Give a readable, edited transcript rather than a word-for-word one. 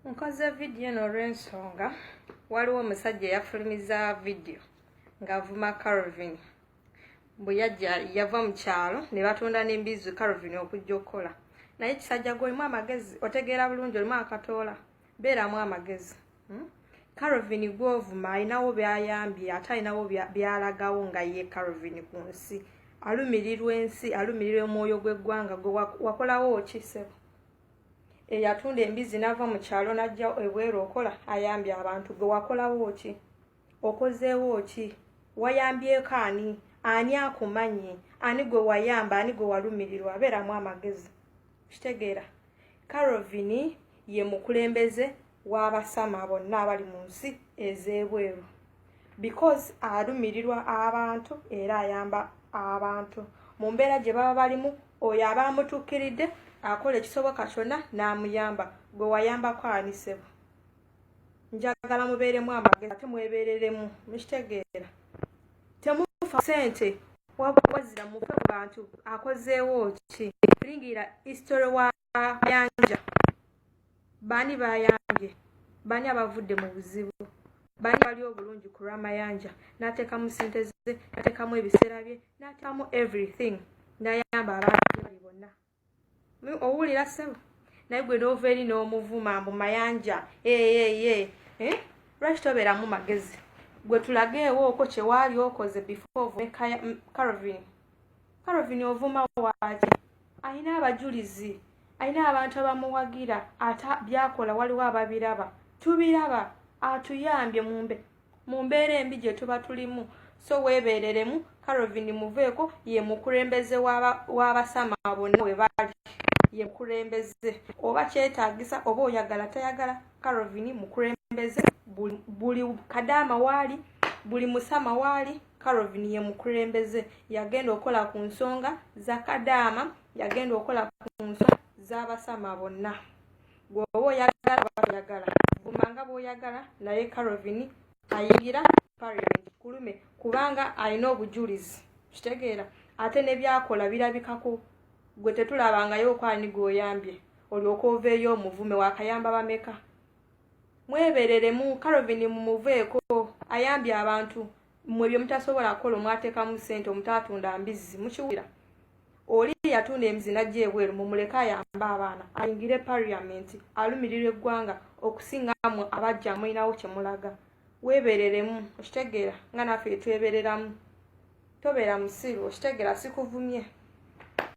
Nkoze vidiyo eno olw'ensonga waliwo omusajja eyafulumiza vidiyo ng'avuma Calvin mbu yajja yava mu kyalo ne batunda n'embizzi Calvin okujja okukola. Naye kisajja gwe olimu amagezi, otegeera bulungi, olimu akatoola, beeramu amagezi. Calvin gw'ovuma alinawo by'ayambye ate alinawo by'alagawo nga ye Calvin ku nsi. Alumirirwa ensi, alumirirwa omwoyo gw'eggwanga. Gwe wakolawo ki ssebo? Eyatunda embizzi n'ava mu kyalo n'ajja ebweru okola ayambye abantu. Gwe wakolawo ki? Okozeewo ki? Wayambyeko ani? Ani akumanyi? Ani gwe wayamba? Ani gwe walumirirwa? Abeeramu amagezi. Kitegeera, Carovin ye mukulembeze w'abasama bonna abali mu nsi ez'ebweru because alumirirwa abantu era ayamba abantu mu mbeera gye baba balimu. Oyo aba amutuukiridde akola ekisoboka kyonna n'amuyamba. Gwe wayambako ani ssebo? Njagala mubeeremu amagezi ate mwebeereremu. Mukitegeera, temufa sente wazira mufe ku bantu. Akozeewo ki? Lingira history wa Mayanja. Baani bayambye? Baani abavudde mu buzibu? Baani bali obulungi ku lw'Amayanja? N'ateekamu ssente ze, n'ateekamu ebiseera bye, n'ateekamu everything, n'ayamba abantu bali bonna. Owulira ssebo? Naye gwe n'ova eri n'omuvuma mbu Mayanja eyeye. Eh? Lwaki tobeeramu magezi? Gwe tulageewo okwo kye waali okoze before ovume Carovin. Carovin ovuma waaki? Alina abajulizi, alina abantu abamuwagira, ate byakola waliwo ababiraba, tubiraba. Atuyambye mu mbeera embi gye tuba tulimu. So weebeereremu. Carovin muveeko, ye mukulembeze w'abasama bonna we bali, ye mukulembeze. Oba kyetaagisa oba oyagala tayagala, Carovin mukulembeze. Buli kadaama waali, buli musama waali, Carovin ye mukulembeze. Yagenda okukola ku nsonga za kadaama, yagenda okukola ku nsonga z'abasama bonna. Gweoba oyagala oba toyagala, vuma nga bw'oyagala, naye Carovin ayingira parliament kulume kubanga alina obujulizi. Kitegeera, ate ne byakola birabikako. Gwe tetulabangayo okwani gw'oyambye olyoka oveeyo omuvume. Wakayamba bameka? Mwebereremu. Carovin mumuveeko, ayambye abantu. Mmwe bye mutasobola kukola, omwateekamu ssente, omutaatunda mbizzi, mukiwulira? Oli yatunda embizzi n'ajja ebweru. Mumuleke ayambe abaana, ayingire parliament, alumirirwa eggwanga okusinga mmwe abajja mulinawo kye mulaga. Weebereremu, okitegeera, nga naffe twebereramu. Tobeera musiru, okitegeera? Sikuvumye.